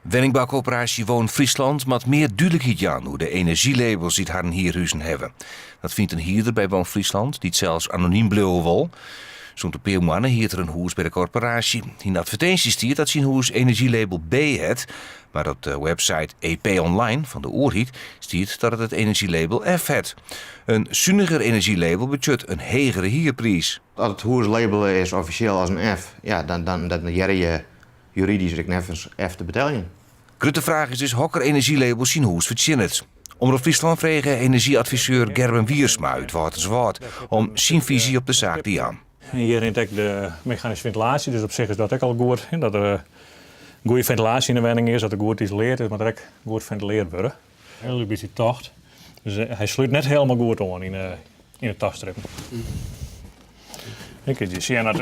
Wenningboukoöperaasje WoonFriesland moat mear dúdlikheid jaan oer de enerzjylabels dy't harren hierhuzen hawwe. Dat fynt in hierder by WoonFriesland, dy't sels anonym bliuwe wol. Sûnt in pear moanne hiert er in hûs by de korporaasje. Yn de advertinsje stiet dat syn hûs enerzjylabel B hat, mar op de website EP Online fan de oerheid stiet dat it it enerzjylabel F hat. In suniger enerzjylabel betsjut in hegere hierpriis. As it hûs labele is offisjeel as in F, ja, dan, dan, dan hearre je juridysk ek neffens F te beteljen. Grutte fraach is dus hokker enerzjylabel syn hûs fertsjinnet. Omrop Fryslân frege enerzjyadviseur Gerben Wiersma út Wâlterswâld om syn fisy op de saak te jaan. Hjir rint ek de mechanyske fentilaasje, dus op sich is dat ek al goed. Dat der goede fentilaasje yn de wenning is, dat der goed isoleard is, moat der ek goed fentileard wurde. Hiel lyts bytsje tocht. Dus hy slút net helemaal goed oan yn de, yn de tochtstrippen. Ik kin je sjen dat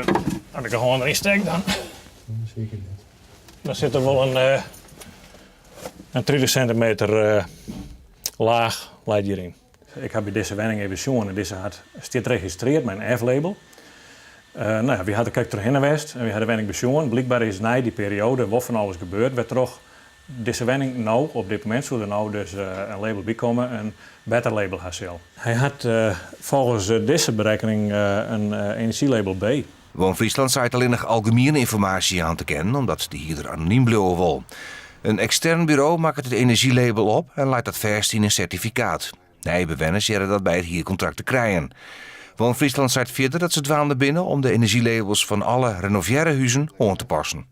as ik de hân deryn stek, dan, dan sit der wol in, eh, in 30 sintimeter eh, laach leit hjiryn. Ik ha by dizze wenning even sjoen en dizze hat, stiet registreard mei in F-label. Uh, no ja, wy ha der krekt trochhinne west en wy ha de wenning besjoen. Blykber is nei dy perioade wol fan alles gebeurd, wêrtroch Dizze wenning no, op dit momint soe der no dus in label by komme, in better label ha sil. Hy hat folgens dizze berekkening in enerzjylabel B. WoonFriesland seit allinnich algemiene ynformaasje jaan te kinnen, omdat de hierder anonym bliuwe wol. In ekstern buro makket it enerzjylabel op en leit dat fêst yn in sertifikaat. Nije bewenners hearre dat by it hierkontrakt te krijen. WoonFriesland seit fierder dat se dwaande binne om de enerzjylabels fan alle renovearre huzen oan te passen.